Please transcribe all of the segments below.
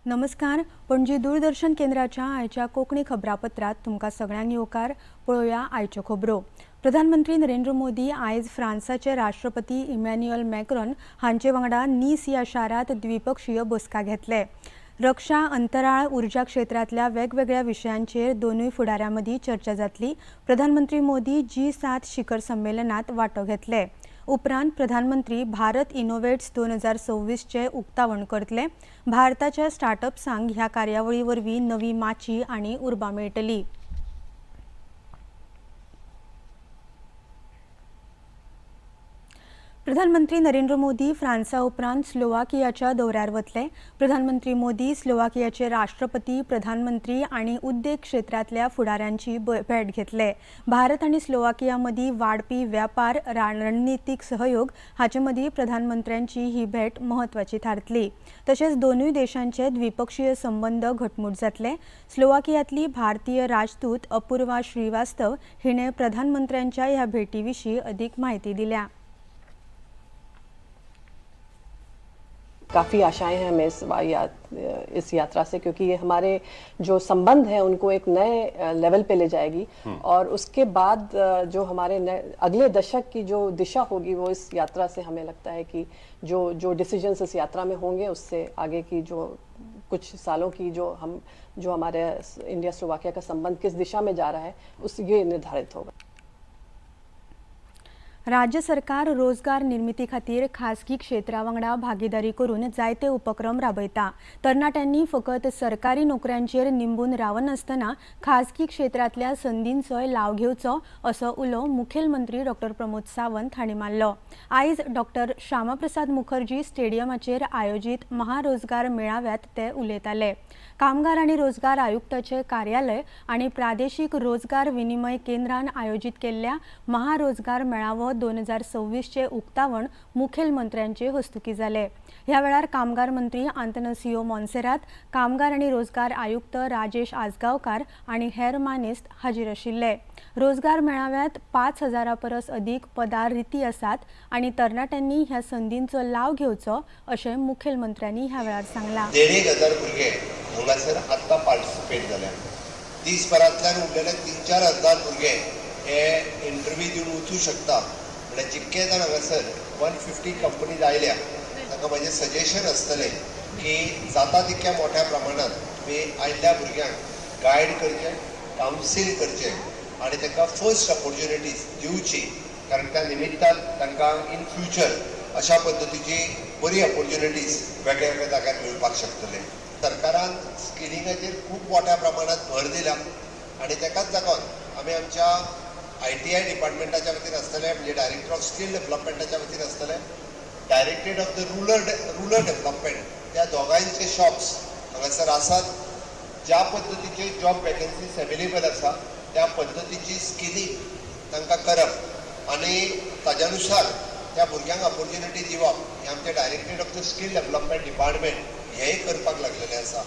नमस्कार. पणजी दूरदर्शन केंद्राच्या आयच्या कोंकणी खबरापत्रात तुमकां सगळ्यांक येवकार. पळोवया आयच्यो खबरो. प्रधानमंत्री नरेंद्र मोदी आयज फ्रांसाचे राष्ट्रपती इमॅन्युअल मॅक्रॉन हांचे वांगडा नीस ह्या शारांत द्विपक्षीय बसका घेतले. रक्षा, अंतराळ, उर्जा क्षेत्रांतल्या वेगवेगळ्या विशयांचेर दोनूय फुडाऱ्यां मदीं चर्चा जातली. प्रधानमंत्री मोदी जी7 शिखर संमेलनात वांटो घेतले. उपरांत प्रधानमंत्री भारत इनोवेट्स 2026चें उक्तावण करतले. भारताच्या स्टार्टअप्सांक ह्या कार्यावळी वरवीं नवी माची आनी उर्बा मेळटली. प्रधानमंत्री नरेंद्र मोदी फ्रांसा उपरांत स्लोवाकियाच्या दौऱ्यार वतले. प्रधानमंत्री मोदी स्लोवाकियाचे राष्ट्रपती, प्रधानमंत्री आनी उद्देग क्षेत्रांतल्या फुडाऱ्यांची भेट घेतले. भारत आनी स्लोवाकिया मदीं वाडपी व्यापार, रणनितीक सहयोग हाचे मदीं प्रधानमंत्र्यांची ही भेट म्हत्वाची थारतली. तशेंच दोनूय देशांचे द्विपक्षीय संबंद घटमूट जातले. स्लोवाकियांतली भारतीय राजदूत अपूर्वा श्रीवास्तव हिणें प्रधानमंत्र्यांच्या ह्या भेटी विशीं अदीक म्हायती दिल्या. काफ़ी आशाएं हैं हमें इस यात्रा से, क्योंकि ये हमारे जो संबंध हैं उनको एक नए लेवल पे ले जाएगी और उसके बाद जो हमारे नए अगले दशक की जो दिशा होगी, वो इस यात्रा से हमें लगता है कि जो जो डिसीजंस इस यात्रा में होंगे, उससे आगे की जो कुछ सालों की जो हमारे इंडिया स्लोवाकिया का संबंध किस दिशा में जा रहा है, उस ये निर्धारित होगा. राज्य सरकार रोजगार निर्मिती खातीर खासगी क्षेत्रा वांगडा भागीदारी करून जायते उपक्रम राबयता. तरणाट्यांनी फकत सरकारी नोकऱ्यांचेर निंबून रावनासतना खासगी क्षेत्रांतल्या संदींचोय लाव घेवचो, असो उलो मुखेलमंत्री डॉक्टर प्रमोद सावंत हांणी मारलो. आयज डॉक्टर श्यामाप्रसाद मुखर्जी स्टेडियमाचेर आयोजीत महारोजगार मेळाव्यात ते उलयताले. कामगार आनी रोजगार आयुक्ताचे कार्यालय आनी प्रादेशीक रोजगार विनिमय केंद्रान आयोजीत केल्ल्या महारोजगार मेळावो 2026चें उक्तावण मुखेलमंत्र्यांचे हस्तुकीं जालें. ह्या वेळार कामगार मंत्री आंतनसियो मोन्सेरात, कामगार आनी रोजगार आयुक्त राजेश आजगांवकार आनी हेर मानेस्त हाजीर आशिल्ले. रोजगार मेळाव्यात 5000 परस अदीक पदां रिती आसात आनी तरणाट्यांनी ह्या संदींचो लाव घेवचो, अशें मुखेलमंत्र्यांनी ह्या वेळार सांगलां. 1,500 भुरगे हांगासर आत्तां पार्टिसिपेट जाल्या. दीसभरांतल्यान उरलेले 3-4 हजार भुरगे हे इंटरव्यू दिवन वचूं शकता. म्हणल्यार जितके जाण हांगासर 150 कंपनीज आयल्या, तांकां म्हाजें सजेशन आसतलें की जाता तितक्या मोठ्या प्रमाणात तुमी आयिल्ल्या भुरग्यांक गायड करचें, कावन्सील करचें आनी तांकां फर्स्ट ऑपॉर्च्युनिटीज दिवची, कारण त्या निमित्तान तांकां इन फ्युचर अशा पद्दतीची बरी ऑपॉर्च्युनिटीज वेगळ्या वेगळ्या जाग्यार मेळपाक शकतले. सरकारान स्किलिंगाचेर खूब मोठ्या प्रमाणात भर दिला आनी ताकाच लागून आमी आमच्या आयटीआय डिपार्टमेंटाच्या वतीन आसतले, म्हणजे डायरेक्टर ऑफ स्कील डेव्हलपमेंटाच्या वतीन आसतले, Directorate of the Rural Development, त्या दोगांयचे शॉप्स हांगासर आसात. ज्या पद्दतीचे जॉब वेकन्सीज अवेलेबल आसा, त्या पद्दतीची स्किलिंग तांकां करप आनी ताज्या नुसार त्या भुरग्यांक ऑपॉर्च्युनिटी दिवप हें आमचें Directorate of the Skill Development Department हेंय करपाक लागलेलें आसा.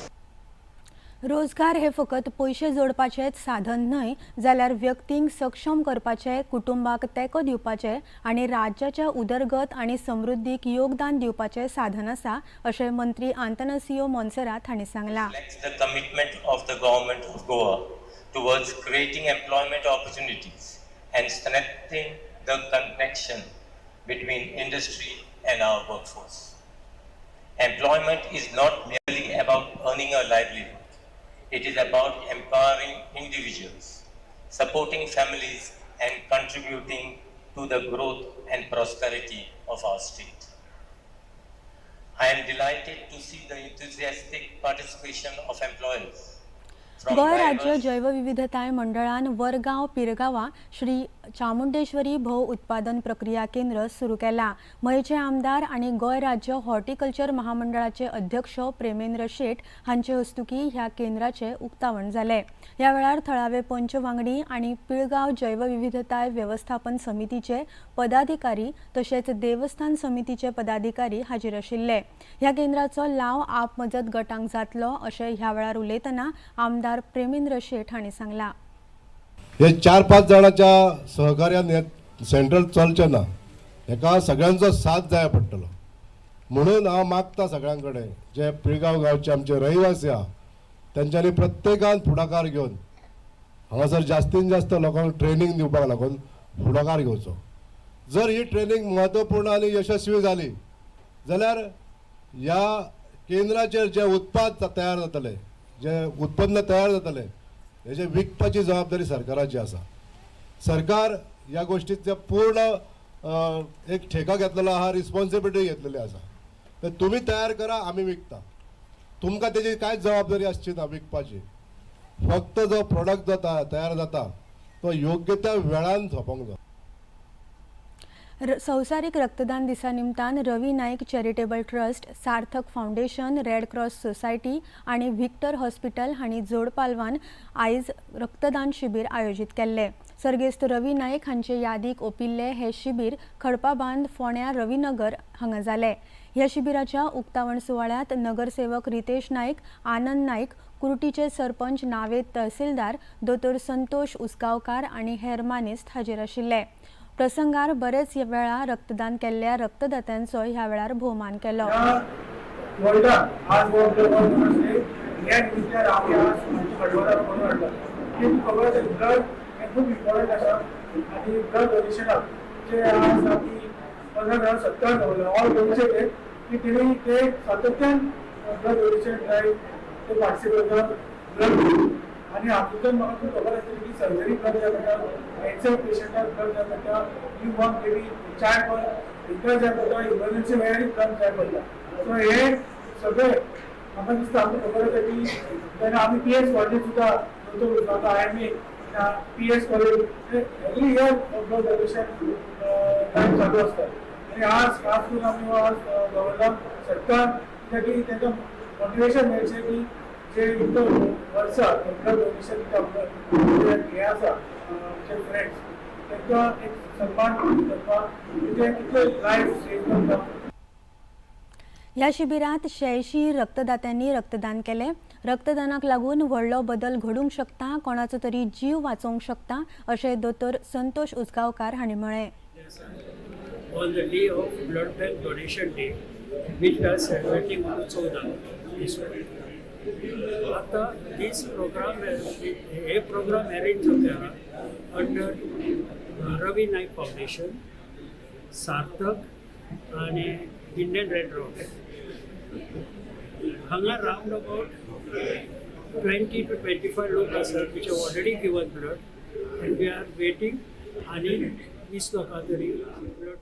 रोजगार हे फकत पयशे जोडपाचेंच साधन न्हय, जाल्यार व्यक्तींक सक्षम करपाचें, कुटुंबाक तेंको दिवपाचें आनी राज्याच्या उदरगत आनी समृद्धीक योगदान दिवपाचें साधन आसा, अशें मंत्री आंतनसियो मोन्सेरात हांणी सांगलां. Reflects the commitment of the government of Goa towards creating employment opportunities and strengthening the connection between industry and our workforce. Employment is not merely about earning a livelihood. It is about empowering individuals, supporting families, and contributing to the growth and prosperity of our state. I am delighted to see the enthusiastic participation of employers from Goa राज्य diverse जैवविविधताय मंडळान वरगांव पिरगांवा श्री चामुंडेश्वरी भोव उत्पादन प्रक्रिया केंद्र सुरू केलां. मयेचे आमदार आनी गोंय राज्य हॉर्टिकल्चर महामंडळाचे अध्यक्ष प्रेमेंद्र शेट हांचे हस्तुकीं ह्या केंद्राचें उक्तावण जालें. ह्या वेळार थळावे पंच वांगडी आनी पिळगांव जैवविविधताय वेवस्थापन समितीचे पदाधिकारी तशेंच देवस्थान समितीचे पदाधिकारी हाजीर आशिल्ले. ह्या केंद्राचो लाव आप मजत गटांक जातलो, अशें ह्या वेळार उलयतना आमदार प्रेमेंद्र शेट हांणी सांगलां. हे चार पांच जाणाच्या सहकार्यान हे सेंट्रल चलचें ना. हेका सगळ्यांचो साथ जाय पडटलो. म्हणून हांव मागता सगळ्यां कडेन, जे पिळगांव गांवचे आमचे रहिवासी आहा तेंच्यांनी प्रत्येकान फुडाकार घेवन हांगासर जास्तीन जास्त लोकांक ट्रेनींग दिवपाक लागून फुडाकार घेवचो. जर ही ट्रेनींग म्हत्वपूर्ण आनी यशस्वी जाली जाल्यार ह्या केंद्राचेर जे उत्पाद तयार जातले, जे उत्पन्न तयार जातले, हेजे विकपाची जबाबदारी सरकाराची आसा. सरकार ह्या गोष्टीचे पूर्ण एक ठेका घेतलेलो आहा, रिस्पॉन्सिबिलिटी घेतलेली आसा. तर तुमी तयार करा, आमी विकता. तुमकां तेजी कांयच जबाबदारी आसची ना विकपाची. फक्त जो प्रोडक्ट जो तयार जाता तो योग्य त्या वेळान सोंपोंक जाय. संवसारीक रक्तदान दिसा निमतान Ravi Naik charitable trust, Sarthak foundation, red cross society आनी व्हिक्टर हॉस्पिटल हांणी जोडपालवान आयज रक्तदान शिबीर आयोजीत केल्लें. सर्गेस्त रवी नायक हांचे यादीक ओपिल्लें हें शिबीर खडपाबांद, फोंड्या, रवीनगर हांगा जालें. ह्या शिबिराच्या उक्तावण सुवाळ्यांत नगरसेवक रितेश नायक, आनंद नायक, कुर्टीचे सरपंच नावेद तहसीलदार, दोतोर संतोष उसगांवकार आनी हेर मानेस्त हाजीर आशिल्ले. प्रसंगार बरेच वेळा रक्तदान केल्ल्या रक्तदात्यांचो ह्या वेळार भोवमान केलो. वर्ल्डात आज वर्ल्ड डे ह्या निमित्तान आमी आज खडवाडाक करून हाडला की तुका खबर आसा, ब्लड हें खूब इम्पॉर्टंट आसा आनी ब्लड डोनेशनाक जे आज आमी 15,070 दवरला, ऑल गोंयचे ते की तेणी ते सातत्यान ब्लड डोनेशन ड्रायव्ह ते पार्टिसिपेट करता ब्लड. आनी हातूंतल्यान म्हाका खूब खबर आसतली की सर्जरी ब्लड जाय पडटा, कॅन्सर पेशंटाक ब्लड जाय पडटा, new born baby, child birth हिंकां जाय पडटा, इमर्जन्सी वेळारय ब्लड जाय पडटा. सो हे सगळे म्हाका दिसता आमकां खबर आसा की तेन्ना आमी पी एस कॉलेज सुद्दां दोतोर आतां I M A P S college every year blood donation drive चालू आसता. आनी आज खास करून आमी आज गव्हर्नर सरकार कित्याक की तांकां मोटिवेशन मेळचें की जे इतलो वर्सां ब्लड डोनेशन जे हे आसा आमचे फ्रेंड्स, तांकां एक सन्मान करपाक की ते कितले लायफ सेव करता. ह्या शिबिरांत 86 रक्तदात्यांनी रक्तदान केलें. रक्तदानाक लागून व्हडलो बदल घडूंक शकता, कोणाचो तरी जीव वाचोवंक शकता, अशें दोतोर संतोष उसगांवकार हांणी म्हळें. On the day of Blood Bank Donation Day, which we are celebrating on 14 this week. आता this program, hey programme arrange जाता अंडर रवी नाईक फाउंडेशन, सार्थक आणि इंडियन रेड क्रॉस. हांगा round about 20 to 25 लोक आसात which have already given blood and we are waiting आणि 20 लोकां तरी ब्लड.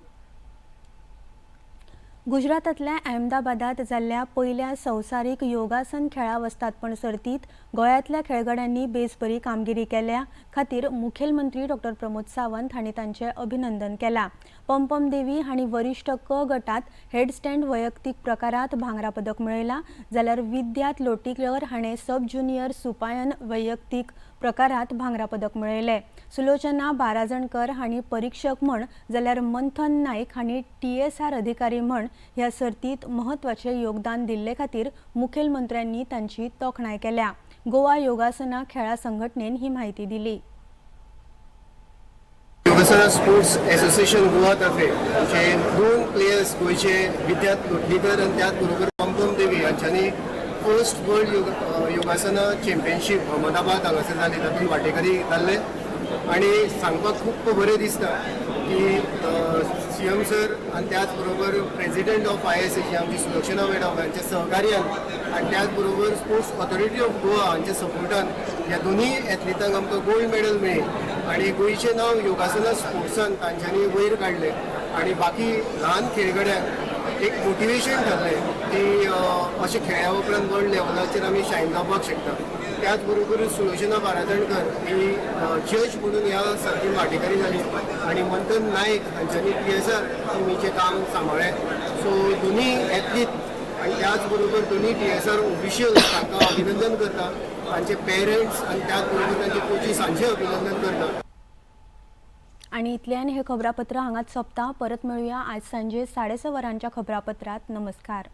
गुजरातांतल्या अहमदाबादात जाल्ल्या पयल्या संवसारीक योगासन खेळां वस्तादपण सर्तीत गोंयांतल्या खेळगड्यांनी बेस बरी कामगिरी केल्या खातीर मुखेलमंत्री डॉक्टर प्रमोद सावंत हांणी तांचें अभिनंदन केलां. पंपम देवी हांणी वरिश्ठ क गटात हेडस्टँड वैयक्तीक प्रकारात भांगरा पदक मेळयलां, जाल्यार विद्यात लोटीकर हाणें सब ज्युनियर सुपायन वैयक्तीक प्रकारात भांगरा पदक मेळयलें. सुलोचना बाराजणकर हांणी परिक्षक म्हण, जाल्यार मंथन नायक हांणी टीएसआर अधिकारी म्हण ह्या सर्तीत म्हत्वाचें योगदान दिल्ले खातीर मुखेलमंत्र्यांनी तांची तोखणाय केल्या. गोवा योगासना खेळां संघटनेन ही म्हायती दिली. योगासना स्पोर्ट्स एसोसिएशन गोवा तर्फे जे दोन प्लेयर्स गोंयचे, विद्यार्थ लोटलीकर आनी त्याच बरोबर पंपम देवी, हांच्यांनी फर्स्ट वर्ल्ड योगासना चॅम्पियनशीप अहमदाबाद हांगासर जाली तातूंत वांटेकरी जाल्ले. आनी सांगपाक खूब बरें दिसता की सी एम सर आनी त्याच बरोबर president of I S Aichi आमची सुलक्षणा मॅडम हांच्या सहकार्यान आनी त्याच बरोबर स्पोर्ट्स ऑथॉरिटी ऑफ गोवा हांच्या सपोर्टान ह्या दोनूय एथलिटांक आमकां गोल्ड मेडल मेळ्ळी आनी गोंयचें नांव योगासना स्पोर्ट्सान तांच्यांनी वयर काडलें आनी बाकी ल्हान खेळगड्यांक एक मोटिवेशन ठरलें की अशें खेळ्या उपरांत वर्ल्ड लेवलाचेर आमी शायन जावपाक शकता. त्याच बरोबर सुलोचना बाराजणकर ही जज म्हणून ह्या सर्तीन वांटेकारी जाली आनी मंथन नायक हांच्यांनी टी एस आर टिमीचें काम सांबाळ्ळें. सो दोनूय एथलीट आनी त्याच बरोबर दोनूय टी एस आर ऑफिशियल तांकां अभिनंदन करता. तांचे पेरंट्स आनी त्याच बरोबर तांचे कोचीस हांचें अभिनंदन करता. आणि इतल्यान हे खबरापत्र हांगाच सोंपता. परत मेळुया आज सांजे 6:30 वरांच्या खबरापत्रात. नमस्कार.